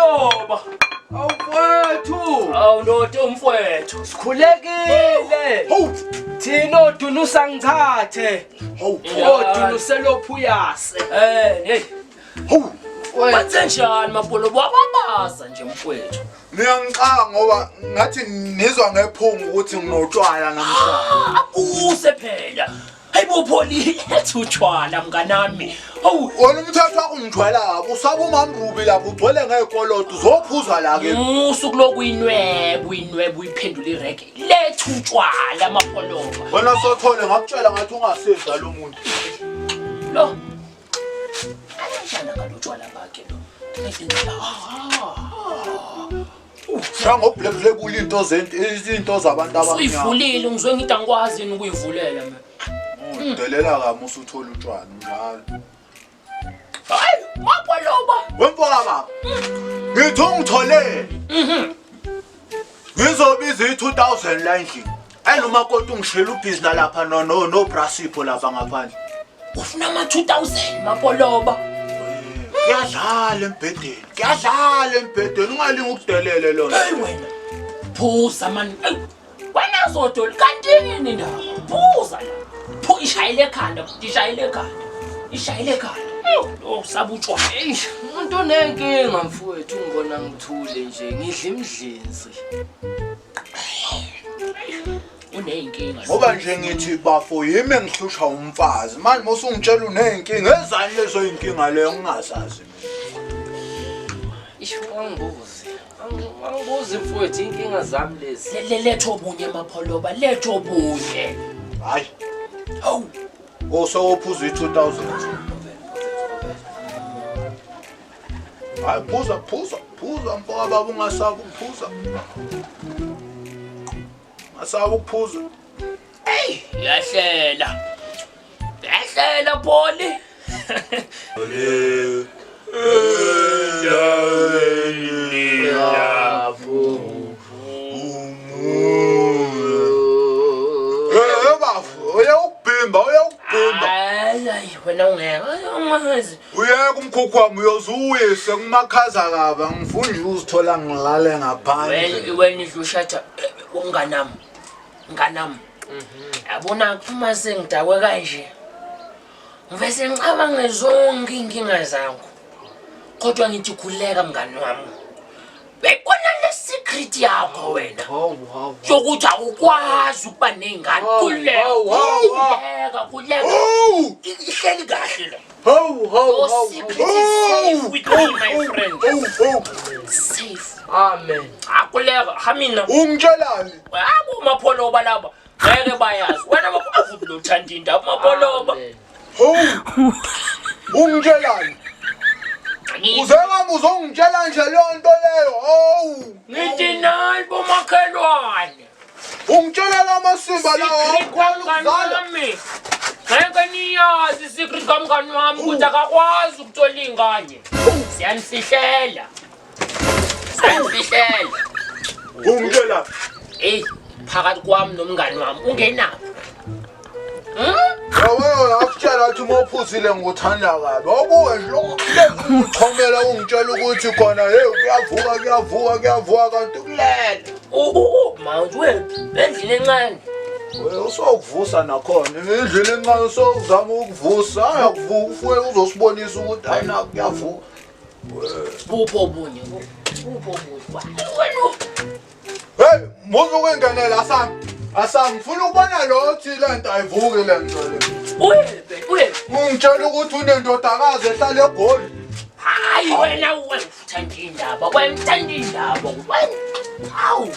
Mapholoba. Awufowethu. Awu ndoda umfowethu. Sikhulekile. Hawu! Thina odunusa ngithathe. Hawu! Odunuse lophuyase. Eh, hey. Hawu! Wenze njani Mapholoba? Wababaza nje mfowethu. Niyangixaka ngoba ngathi nizwa ngephunga ukuthi nginotshwala namhlanje. Abuse phela. Hayibo Pholi, letha utshwala mnganami. Hawu, Wena umthetho wakho ungithwela kabi, usaba umamrubi lapho ugcwele ngey'koloto, uzophuza la ke. musu kuloku uyinweba, uyinweba uyiphendula irege. Letha utshwala Mapholoba. Wena sothole ngakutshela ngathi ungasiza lo muntu. Lo. Kanjani ngalotshwala bakhe lo? Shaya ngo-black label into zento izinto zabantu abamnyama. Usuyivulile ngizwe ngithi angikwazi yini ukuyivulela mina. Udelela kabi usuthola utshwala njalo. Hayi, Mapholoba. Wemfoka baba. Ngithi ungitholele. Ngizobiza i-2000 la endlini. And umakoti ungishela ubhizi nalapha no no no brasipho lapha ngaphandle. Ufuna ama 2000 Mapholoba. Kuyadlala embhedeni. Kuyadlala embhedeni ungalingi ukudelele lona. Hey wena. Phuza man. Ey, Wena zodoli kanti yini ndaba? Phuza la. Phu ishayile ekhanda, ishayile ekhanda. Ishayile ekhanda. Oh, sabutshwa. Eish, umuntu unenkinga mfowethu ngibona ngithule nje ngidla imdlinzi. Uneyinkinga. Ngoba nje ngithi bafo yimi engihlushwa umfazi. Manje mosungitshela uneyinkinga ezani lezo inkinga leyo ngingazazi mina. Ish, wangibuzi. Wangibuzi mfowethu inkinga zami lezi. Letho obunye Mapholoba, letho obunye. Hayi, Hawu. osewophuza i-2000. Hayi phuza phuza phuza mfoka baba ungasabi ukuphuza. Ungasabi ukuphuza. Ey, yahlela. Yahlela Pholi. Eh bafo, uyawukubhimba, uyawukubhimba. Hayi, hayi, wena ungeke. Ungazi. Uyeke umkhukhu wami uyoze uwise kumakhaza kabi, angifuni nje uzithola ngilale ngaphandle. Wena wena idla ushatha umnganami. Mnganami. Yabona uma sengidakwe kanje. Ngivese ngicabange zonke inkinga zakho. Kodwa ngithi khuleka mngani wami. Beyibona le secret yakho wena. Hawu hawu. Yokuthi awukwazi ukuba ney'ngane. Khuleka, hawu, hawu, hawu. khuleka, khuleka. Oh! Ihleli kahle la. Hawu hawu Your hawu. secret is safe with me, my friend. Oh, oh. Safe. Amen. Akuleka, hamina. Ungitshelani? Abo mapholoba laba. Ngeke bayazi. Wena avuthi lo thanda indaba mapholoba. Amen. Hawu. Ungitshelani? Uze ngami uzongitshela nje leyo nto leyo. Hawu. Ngithi nayi bomakhelwane. Ungitshela lamasimba lawo Secret awukhona kamngani ukuzala. wami. Ngeke niyazi isecret kamngani wami ukuthi akakwazi ukuthola iy'ngane. Siyanifihlela. Siyanifihlela. Ungitshelani? Eyi, phakathi kwami nomngani wami ungenaphi? Yabona ngakutshela ukuthi uma uphuzile ngikuthanda kabi. Awubuke nje lokhu uchomela ungitshela ukuthi khona hey kuyavuka kuyavuka kuyavuka kanti kulele. Manje wephi? Endlini encane. Wena usokuvusa nakhona. Endlini encane usozama ukuvusa. Ayakuvuka ufuye uzosibonisa ukuthi hayi na kuyavuka. Bupho obunye. Bupho obunye. Wena Hey, muzu ukungenela asami. Asami ngifuna ukubona lo othi lento ayivuki lento le. uyephi? Uyephi? Ungitshela ukuthi unendodakazi ehlala eGoli. Hayi wena wena uthanda indaba. Wena uthanda indaba. Wena. Hawu.